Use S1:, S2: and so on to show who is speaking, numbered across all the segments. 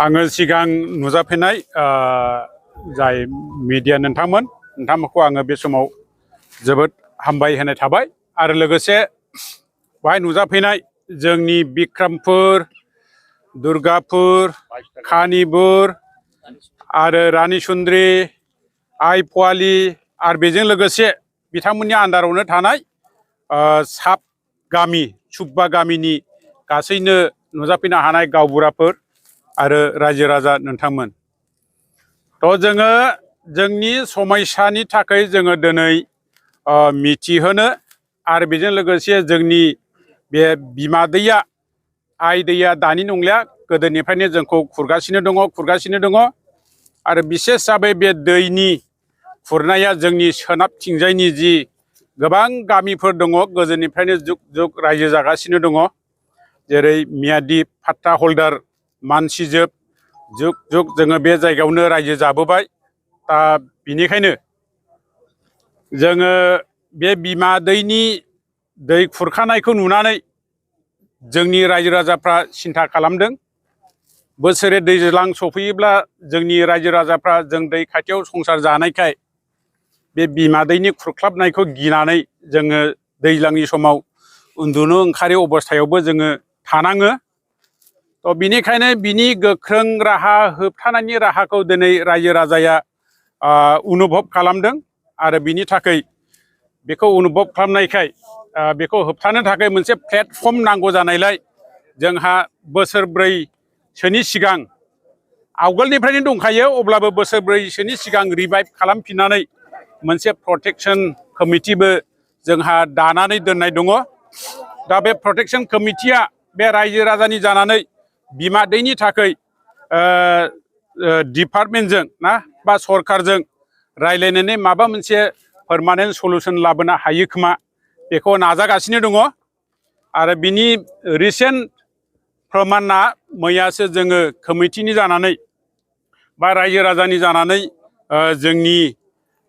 S1: आङो सिगां नुजाफैनाय जाय मिडिया नोंथांमोनखौ आङो बे समाव जोबोद हामबाय होनाय थाबाय आरो लोगोसे बाहाय नुजाफैनाय जोंनि बिक्रमपुर दुर्गापुर खानिपुर आरो रानीसुन्द्रि आइ पवाली आरो बेजों लोगोसे बिथांमोननि आन्दारावनो थानाय साब गामि सुब्बा गामिनि गासैनो नुजाफैनो हानाय गावबुराफोर आरो रायजो राजा नोंथांमोन थ' जोङो जोंनि समयसानि थाखाय जोङो दिनै मिथिहोनो आरो बेजों लोगोसे जोंनि बे बिमा दैया आइ दैया दानि नंलिया गोदोनिफ्रायनो जोंखौ खुरगासिनो दङ आरो बिसेस हिसाबै बे दैनि खुरनाया जोंनि सोनाबथिंजायनि जि गोबां गामिफोर दङ गोदोनिफ्रायनो जुग जुग रायजो जागासिनो दङ जेरै मियादिप फात्ता हल्दार मानसिजोब जुग जुग जोङो बे जायगायावनो रायजो जाबोबाय दा बिनिखायनो जोङो बे बिमा दैनि दै खुरखानायखौ नुनानै जोंनि रायजो राजाफ्रा सिन्था खालामदों बोसोरे दैज्लां सफैयोब्ला जोंनि रायजो राजाफ्रा जों दै खाथियाव संसार जानायखाय बे बिमा दैनि खुरख्लाबनायखौ गिनानै जोङो दैज्लांनि समाव उन्दुनो ओंखारै अबस्थायावबो जोङो थानाङो थ' बिनिखायनो बिनि गोख्रों राहा होबथानायनि राहाखौ दिनै रायजो राजाया अनुभब खालामदों आरो बिनि थाखाय बेखौ अनुभब खालामनायखाय बेखौ होबथानो थाखाय मोनसे प्लेटफर्म नांगौ जानायलाय जोंहा बोसोरब्रैसोनि सिगां आवगोलनिफ्रायनो दंखायो अब्लाबो बोसोरब्रैसोनि सिगां रिभाइभ खालामफिननानै मोनसे प्रटेक्शन कमिटिबो जोंहा दानानै दोननाय दङ दा बे प्रटेक्शन कमिटिया बे रायजो राजानि जानानै बिमा दैनि थाखाय डिपार्टमेन्टजों ना बा सरकारजों रायज्लायनानै माबा मोनसे पारमानेन्ट सलुसन लाबोनो हायो खोमा बेखौ नाजागासिनो दङ आरो बिनि रिसेन्ट प्रमाना मैयासो जोङो कमिटिनि जानानै बा रायजो राजानि जानानै जोंनि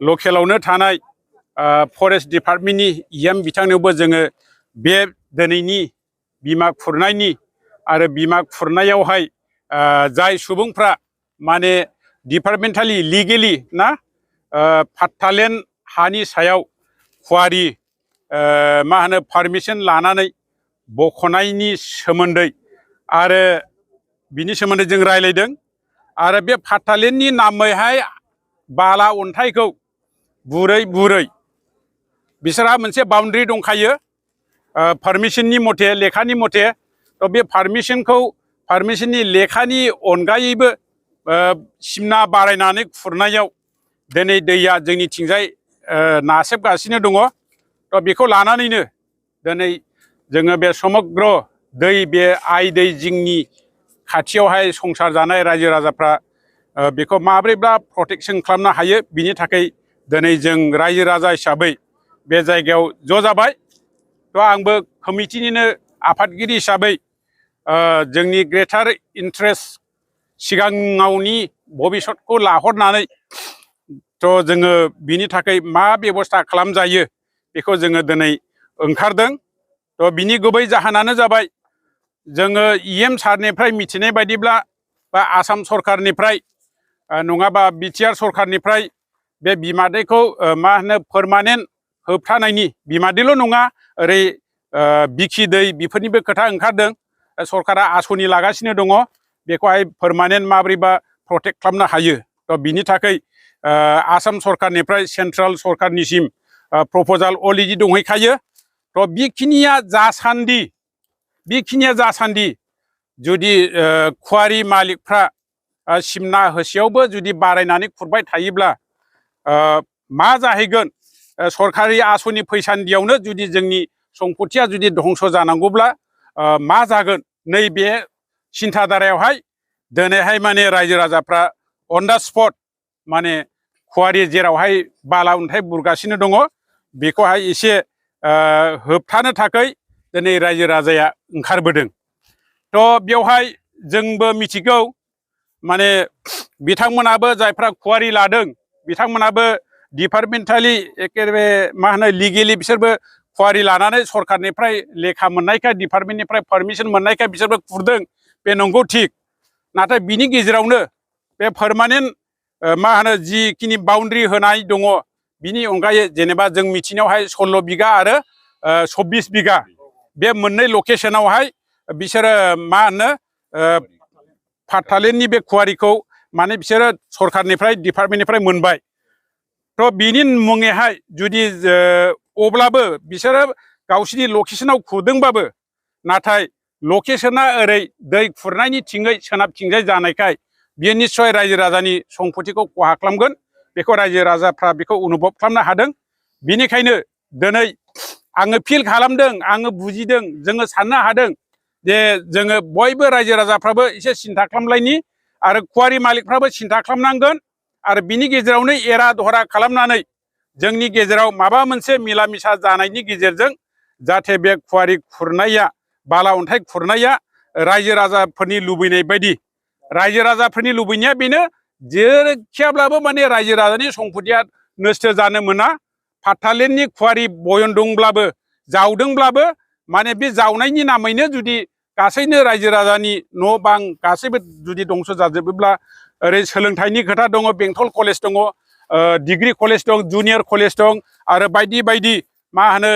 S1: लकेलावनो थानाय फरेस्ट डिपार्टमेन्टनि EM बिथांनोबो जोङो बे दिनैनि बिमा खुरनायनि आरो बिमा खुरनायावहाय जाय सुबुंफ्रा माने डिपार्टमेन्टेलि लिगेलि ना पाट्टालेण्ड हानि सायाव खुवारि मा होनो पारमिसन लानानै बख'नायनि सोमोन्दै आरो बिनि सोमोन्दै जों रायलायदों आरो बे पाट्टालेण्डनि नामैहाय बाला अन्थाइखौ बुरै बिसोरहा मोनसे बाउन्ड्रि दंखायो पारमिसननि मथे लेखानि मथे थ' बे पारमिसननि लेखानि अनगायैबो सिमना बारायनानै खुरनायाव दिनै दैया जोंनिथिंजाय नासेबगासिनो दङ थ' बेखौ लानानैनो दिनै जोङो बे समग्र दै बे आइ दै जिंनि खाथियावहाय संसार जानाय रायजो राजाफ्रा बेखौ माब्रैब्ला प्रटेक्शन खालामनो हायो बिनि थाखाय दिनै जों रायजो राजा हिसाबै बे जायगायाव ज' जाबाय थ' आंबो कमिटिनिनो आफादगिरि हिसाबै जोंनि ग्रेटार इन्ट्रेस्ट सिगाङावनि भबिसतखौ लाहरनानै थ' जोङो बिनि थाखाय मा बेबस्था खालामजायो बेखौ जोङो दिनै ओंखारदों थ' बिनि गुबै जाहोनानो जाबाय जोङो EM सारनिफ्राय मिथिनाय बायदिब्ला बा आसाम सरकारनिफ्राय नङाबा BTR सरकारनिफ्राय बे बिमा दैखौ मा होनो पारमानेन्ट होबथानायनि बिमा दैल' नङा ओरै बिखि दै बेफोरनिबो खोथा ओंखारदों सरकारा आसनि लागासिनो दङ बेखौहाय पारमानेन्ट माब्रैबा प्रटेक्ट खालामनो हायो थ' बिनि थाखाय आसाम सरकारनिफ्राय सेन्ट्रेल सरकारनिसिम प्रप'जाल अलरेडि दंहैखायो थ' बेखिनिया जासान्दि जुदि खुवारि मालिकफ्रा सिमना होसेयावबो जुदि बारायनानै खुरबाय थायोब्ला मा जाहैगोन सरकारि आसनि फैसान्दियावनो जुदि जोंनि सम्पथिया जुदि धंस जानांगौब्ला मा जागोन नैबे सिन्थाधारायावहाय दिनैहाय माने रायजो राजाफ्रा अन दा स्पट माने खुवारि जेरावहाय बाला अन्थाइ बुरगासिनो दङ बेखौहाय एसे होबथानो थाखाय दिनै रायजो राजाया ओंखारबोदों थ' बेवहाय जोंबो मिथिगौ माने बिथांमोनाबो जायफ्रा खुवारि लादों बिथांमोनाबो डिपार्टमेन्टेलि एकेबारे मा होनो लिगेलि बिसोरबो खुवारि लानानै सरकारनिफ्राय लेखा मोननायखाय डिपार्टमेन्टनिफ्राय पारमिसन मोननायखाय बिसोरबो खुरदों बे नंगौ थिग नाथाय बिनि गेजेरावनो बे पारमानेन्ट मा होनो जिखिनि बाउन्ड्रि होनाय दङ बिनि अनगायै जेनेबा जों मिथिनायावहाय 16 बिगा आरो 24 बिगा बे मोननै लकेशनावहाय बिसोरो मा होनो पाठटालेन्टनि बे कुवारिखौ माने बिसोरो सरखारनिफ्राय डिपार्टमेन्टनिफ्राय मोनबाय थ' बिनि मुङैहाय जुदि अब्लाबो बिसोरो गावसिनि लकेशनाव खुरदोंबाबो नाथाय लकेशना ओरै दै खुरनायनि थिङै सोनाबथिंजाय जानायखाय बियो निस्सय रायजो राजानि सम्पतिखौ खहा खालामगोन बेखौ रायजो राजाफ्रा बेखौ अनुभब खालामनो हादों बिनिखायनो दिनै आङो फिल खालामदों आङो बुजिदों जोङो साननो हादों जे जोङो बयबो रायजो राजाफ्राबो एसे सिन्था खालामलायनि आरो कुवारि मालिकफ्राबो सिन्था खालामनांगोन आरो बिनि गेजेरावनो एरा धरा खालामनानै जोंनि गेजेराव माबा मोनसे मिला मिसा जानायनि गेजेरजों जाहाथे बे कुवारि खुरनाया बाला अन्थाइ खुरनाया रायजो राजाफोरनि लुबैनाय बायदि रायजो राजाफोरनि लुबैनाया बेनो जेरैखियाब्लाबो माने रायजो राजानि सम्पतिया नस्थ' जानो मोना पाठटालेन्टनि कुवारि बयन दंब्लाबो जावदोंब्लाबो माने बे जावनायनि नामैनो जुदि गासैनो रायजो राजानि न' बां गासैबो जुदि दंस जाजोबोब्ला ओरै सोलोंथाइनि खोथा दङ बेंटल कलेज दङ डिग्री कलेज दं जुनियर कलेज दं आरो बायदि बायदि मा होनो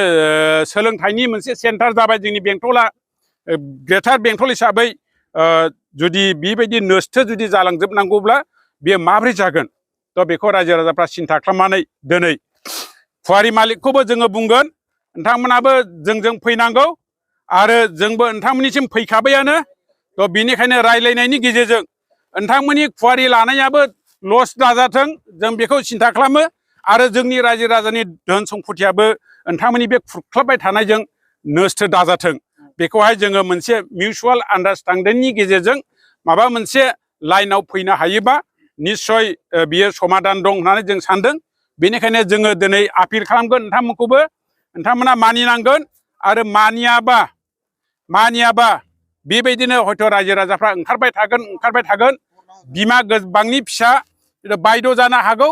S1: सोलोंथाइनि मोनसे सेन्टार जाबाय जोंनि बेंटला ग्रेटार बेंटल हिसाबै जुदि बेबायदि नस्थ' जुदि जालांजोबनांगौब्ला बेयो माबोरै जागोन थ' बेखौ रायजो राजाफ्रा सिन्था खालामनानै दिनै कुवारि मालिकखौबो जोङो बुंगोन नोंथांमोनाबो जोंजों फैनांगौ आरो जोंबो नोंथांमोननिसिम फैखाबायानो थ' बिनिखायनो रायलायनायनि गेजेरजों नोंथांमोननि कुवारि लानायाबो लस दाजाथों जों बेखौ सिन्था खालामो आरो जोंनि रायजो राजानि धोन सम्पतियाबो नोंथांमोननि बे खुरख्लाबबाय थानायजों नस्थ' दाजाथों बेखौहाय जोङो मोनसे मिउचुवेल आन्डारस्टेन्डिंनि गेजेरजों माबा मोनसे लाइनाव फैनो हायोबा निस्सय बियो समाधान दं होननानै जों सानदों बेनिखायनो जोङो दिनै आपिल खालामगोन नोंथांमोनखौबो नोंथांमोना मानिनांगोन आरो मानियाबा बेबायदिनो हयथ' रायजो राजाफ्रा ओंखारबाय थागोन बिमा गोबांनि फिसा बायद' जानो हागौ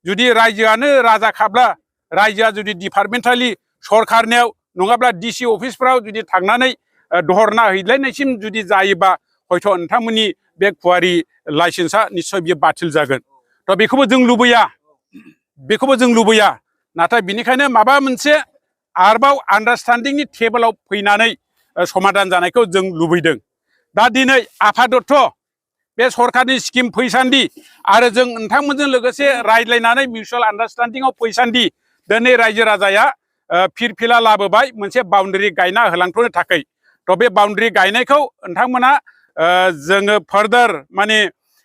S1: जुदि रायजोआनो राजाखाब्ला रायजोआ जुदि डिपार्टमेन्टालि सरखारनियाव नङाब्ला डिसि अफिसफ्राव जुदि थांनानै दहरना हैलायनायसिम जुदि जायोबा हयथ' नोंथांमोननि बे कुवारि लाइसेन्सआ निस्सय बियो बातिल जागोन थ' बेखौबो जों लुबैया नाथाय बिनिखायनो माबा मोनसे आरोबाव आन्डारस्टेन्डिंनि टेबोलाव फैनानै समाधान जानायखौ जों लुबैदों दा दिनै आफादत्त बे सरखारनि स्किम फैसान्दि आरो जों नोंथांमोनजों लोगोसे रायज्लायनानै मिउचुवेल आन्डारस्टेन्डिंआव फैसान्दि दिनै रायजो राजाया फिरफिला लाबोबाय मोनसे बाउन्डारि गायना होलांथ'नो थाखाय थ' बे बाउन्डारि गायनायखौ नोंथांमोना जोङो फार्दार माने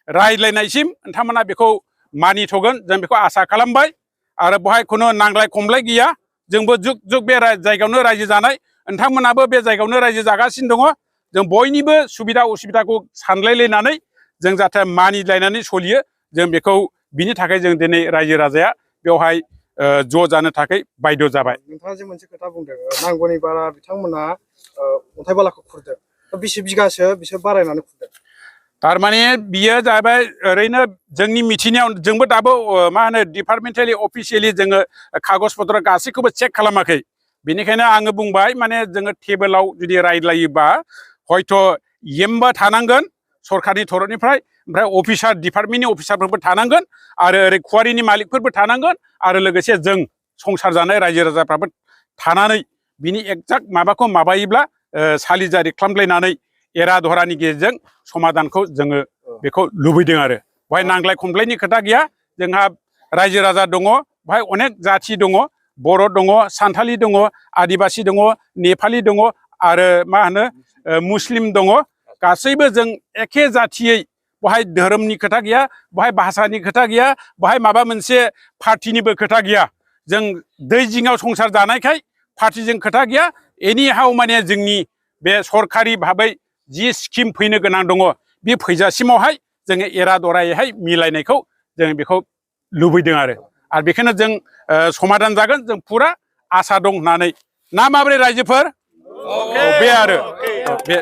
S1: रायज्लायनायसिम नोंथांमोना बेखौ मानिथ'गोन जों बेखौ आसा खालामबाय आरो बेवहाय खुनु नांलाय खमलाय गैया जोंबो जुग जुग बे जायगायावनो रायजो जानाय नोंथांमोनाबो बे जायगायावनो रायजो जागासिनो दङ जों बयनिबो सुबिदा उसुबिदाखौ सानलायलायनानै जों जाहाथे मानिलायनानै सोलियो जों बेखौ बिनि थाखाय जों दिनै रायजो राजाया बेवहाय ज' जानो थाखाय बायद' जाबाय
S2: नोंथाङा जे मोनसे खोथा बुंदों नांगौनि बारा बिथांमोना अन्थाइ बालाखौ खुरदों बेसे बिगासो बिसोर बारायनानै खुरदों
S1: थारमाने बियो जाहैबाय ओरैनो जोंनि मिथिनायाव जोंबो दाबो मा होनो डिपार्टमेन्टेलि अफिसियेलि जोङो कागज पत्र गासैखौबो चेक खालामाखै बेनिखायनो आङो बुंबाय माने जोङो टेबोलाव जुदि रायज्लायोबा हयथ' एमबा थानांगोन सरकारनि थरफनिफ्राय ओमफ्राय अफिसार डिपार्टमेन्टनि अफिसारफोरबो थानांगोन आरो ओरै कुवारिनि मालिकफोरबो थानांगोन आरो लोगोसे जों संसार जानाय रायजो राजाफ्राबो थानानै बिनि एक्जाक्ट माबाखौ माबायोब्ला सालिजारि खालामलायनानै एरा धरानि गेजेरजों समाधानखौ जोङो बेखौ लुबैदों आरो बेवहाय नांलाय खमलायनि खोथा गैया जोंहा रायजो राजा दङ बेवहाय अनेक जाथि दङ बर' दङ सान्थालि दङ आदिबासि दङ नेपालि दङ आरो मा होनो मुस्लिम दङ गासैबो जों एखे जाथियै बेवहाय धोरोमनि खोथा गैया बेवहाय भाषानि खोथा गैया बेवहाय माबा मोनसे पार्टिनिबो खोथा गैया जों दै जिङाव संसार जानायखाय पार्टिजों खोथा गैया एनि हाउ माने जोंनि बे सरखारि भाबै जि स्किम फैनो गोनां दङ बे फैजासिमावहाय जोङो एरा दरायैहाय मिलायनायखौ जों बेखौ लुबैदों आरो बेखौनो जों समाधान जागोन जों फुरा आसा दं होननानै ना माबोरै रायजोफोर बे आरो बे